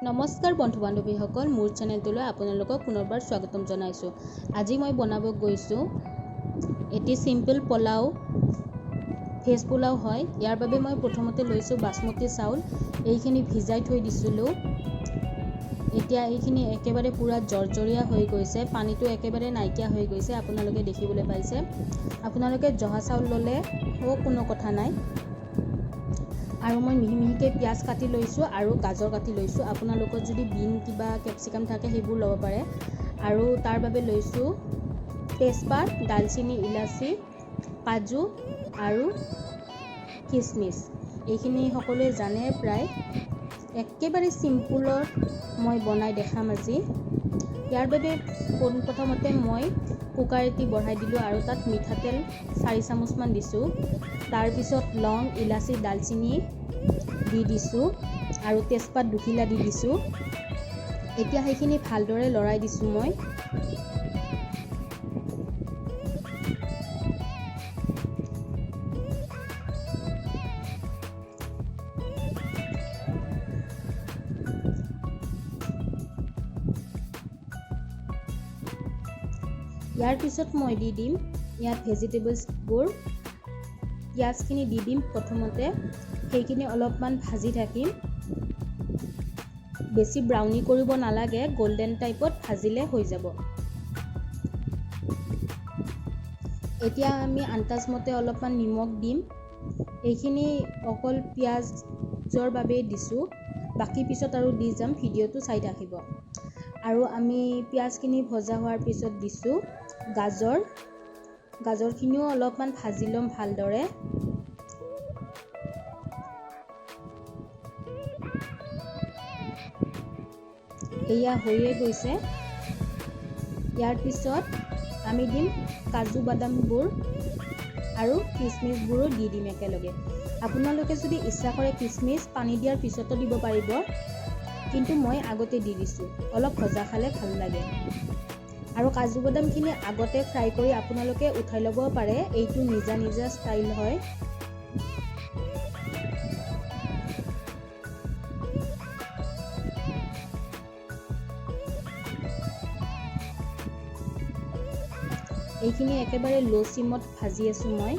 নমস্কাৰ বন্ধু বান্ধৱীসকল, মোৰ চেনেলটোলৈ আপোনালোকক পুনৰবাৰ স্বাগতম জনাইছোঁ। আজি মই বনাব গৈছোঁ এটি চিম্পল পোলাও, ভেজ পোলাও হয়। ইয়াৰ বাবে মই প্ৰথমতে লৈছোঁ বাসমতী চাউল। এইখিনি ভিজাই থৈ দিছিলোঁ। এতিয়া এইখিনি একেবাৰে পূৰা জৰ্জৰীয়া হৈ গৈছে, পানীটো একেবাৰে নাইকিয়া হৈ গৈছে, আপোনালোকে দেখিবলৈ পাইছে। আপোনালোকে জহা চাউল ল'লেও কোনো কথা নাই। আৰু মই মিহি মিহিকৈ পিঁয়াজ কাটি লৈছোঁ আৰু গাজৰ কাটি লৈছোঁ। আপোনালোকৰ যদি বিন কিবা কেপচিকাম থাকে সেইবোৰ ল'ব পাৰে। আৰু তাৰ বাবে লৈছোঁ তেজপাত, দালচেনি, ইলাচি, কাজু আৰু খিচমিচ। এইখিনি সকলোৱে জানে প্ৰায়। একেবাৰে চিম্পুলত মই বনাই দেখাম আজি। ইয়াৰ বাবে পোনপ্ৰথমতে মই কুকাৰ এটি বঢ়াই দিলোঁ আৰু তাত মিঠাতেল 4 চামুচমান দিছোঁ। তাৰপিছত লং, ইলাচি, দালচেনি দি দিছোঁ আৰু তেজপাত দুখিলা দি দিছোঁ। এতিয়া সেইখিনি ভালদৰে লৰাই দিছোঁ মই। ইয়াৰ পিছত মই দি দিম ইয়াত ভেজিটেবলছবোৰ। পিঁয়াজখিনি দি দিম প্ৰথমতে, সেইখিনি অলপমান ভাজি থাকিম। বেছি ব্ৰাউনি কৰিব নালাগে, গল্ডেন টাইপত ভাজিলে হৈ যাব। এতিয়া আমি আন্দাজমতে অলপমান নিমখ দিম। এইখিনি অকল পিঁয়াজৰ বাবেই দিছোঁ, বাকী পিছত আৰু দি যাম, ভিডিঅ'টো চাই থাকিব। আৰু আমি পিঁয়াজখিনি ভজা হোৱাৰ পিছত দিছোঁ গাজৰ। গাজৰখিনিও অলপমান ভাজি ল'ম ভালদৰে। এয়া হৈয়ে গৈছে। ইয়াৰ পিছত আমি দিম কাজু বাদামবোৰ আৰু খিচমিচবোৰো দি দিম একেলগে। আপোনালোকে যদি ইচ্ছা কৰে খিচমিচ পানী দিয়াৰ পিছতো দিব পাৰিব, কিন্তু মই আগতে দি দিছোঁ, অলপ ভজা খালে ভাল লাগে। আৰু কাজু বাদামখিনি আগতে ফ্ৰাই কৰি আপোনালোকে উঠাই ল'ব পাৰে, এইটো নিজা নিজা ষ্টাইল হয়। এইখিনি একেবাৰে ল' চিমত ভাজি আছোঁ মই,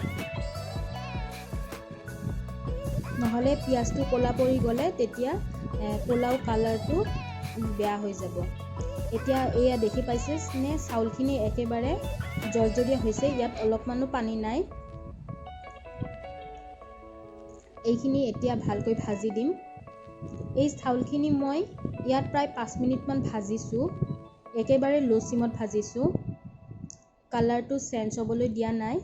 নহ'লে পিঁয়াজটো ক'লা পৰি গ'লে তেতিয়া পোলাও কালাৰটো বেয়া হৈ যাব। এতিয়া এয়া দেখি পাইছে নে, চাউলখিনি একেবাৰে জৰ্জৰীয়া হৈছে, ইয়াত অলপমানো পানী নাই। এইখিনি এতিয়া ভালকৈ ভাজি দিম। এই চাউলখিনি মই ইয়াত প্ৰায় 5 মিনিটমান ভাজিছোঁ, একেবাৰে ল' চিমত ভাজিছোঁ, কালাৰটো চেঞ্জ হ'বলৈ দিয়া নাই।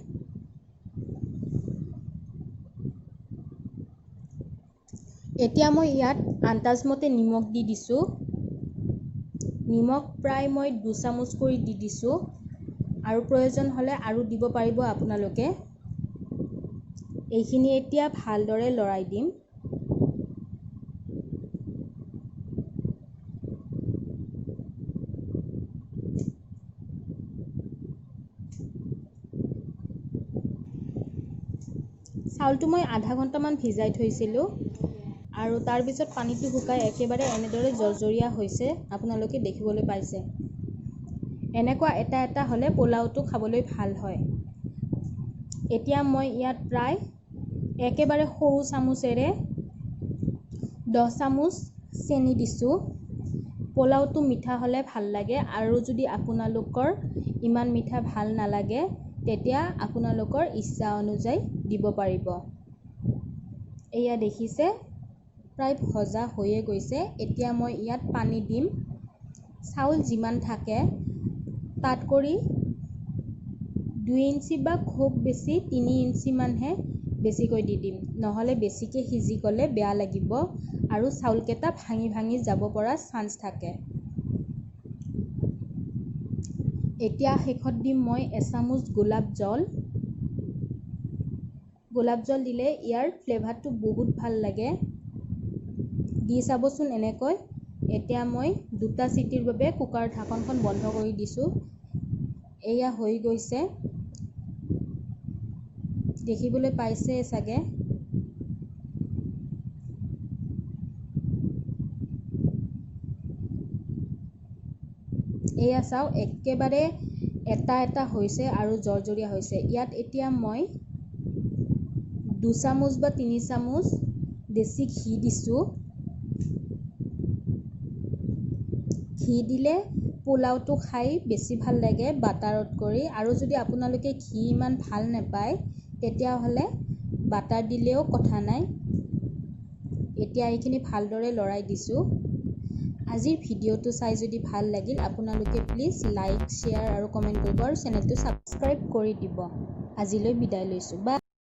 এতিয়া মই ইয়াত আন্দাজমতে নিমখ দি দিছোঁ। নিমখ প্ৰায় মই 2 চামুচ কৰি দি দিছোঁ, আৰু প্ৰয়োজন হ'লে আৰু দিব পাৰিব আপোনালোকে। এইখিনি এতিয়া ভালদৰে লৰাই দিম। চাউলটো মই আধা ঘণ্টামান ভিজাই থৈছিলোঁ আৰু তাৰপিছত পানীটো শুকাই একেবাৰে এনেদৰে জৰ্জৰীয়া হৈছে, আপোনালোকে দেখিবলৈ পাইছে। এনেকুৱা এটা এটা হ'লে পোলাওটো খাবলৈ ভাল হয়। এতিয়া মই ইয়াত প্ৰায় একেবাৰে সৰু চামুচেৰে 10 চামুচ চেনি দিছোঁ। পোলাওটো মিঠা হ'লে ভাল লাগে, আৰু যদি আপোনালোকৰ ইমান মিঠা ভাল নালাগে তেতিয়া আপোনালোকৰ ইচ্ছা অনুযায়ী দিব পাৰিব। এয়া দেখিছে প্ৰায় ভজা হৈয়ে গৈছে। এতিয়া মই ইয়াত পানী দিম। চাউল যিমান থাকে তাত কৰি 2 ইঞ্চি বা খুব বেছি 3 ইঞ্চিমানহে বেছিকৈ দি দিম, নহ'লে বেছিকৈ সিজি গ'লে বেয়া লাগিব আৰু চাউলকেইটা ভাঙি ভাঙি যাব পৰা চান্স থাকে। এতিয়া শেষত দিম মই এচামুচ গোলাপ জল। গোলাপ জল দিলে ইয়াৰ ফ্লেভাৰটো বহুত ভাল লাগে, দি চাবচোন এনেকৈ। এতিয়া মই 2টা চিটিৰ বাবে কুকাৰ ঢাকনখন বন্ধ কৰি দিছোঁ। এয়া হৈ গৈছে, দেখিবলৈ পাইছে চাগে। এয়া চাওক, একেবাৰে এটা এটা হৈছে আৰু জৰজৰীয়া হৈছে। ইয়াত এতিয়া মই 2 চামুচ বা 3 চামুচ দেশী ঘি দিছোঁ। ঘি দিলে পোলাওটো খাই বেছি ভাল লাগে বাটাৰত কৰি। আৰু যদি আপোনালোকে ঘি ইমান ভাল নাপায়, তেতিয়াহ'লে বাটাৰ দিলেও কথা নাই। এতিয়া এইখিনি ভালদৰে লৰাই দিছোঁ। আজিৰ ভিডিঅ'টো চাই যদি ভাল লাগিল, আপোনালোকে প্লিজ লাইক, শ্বেয়াৰ আৰু কমেণ্ট কৰিব আৰু চেনেলটো ছাবস্ক্ৰাইব কৰি দিব। আজিলৈ বিদায় লৈছোঁ, বাই।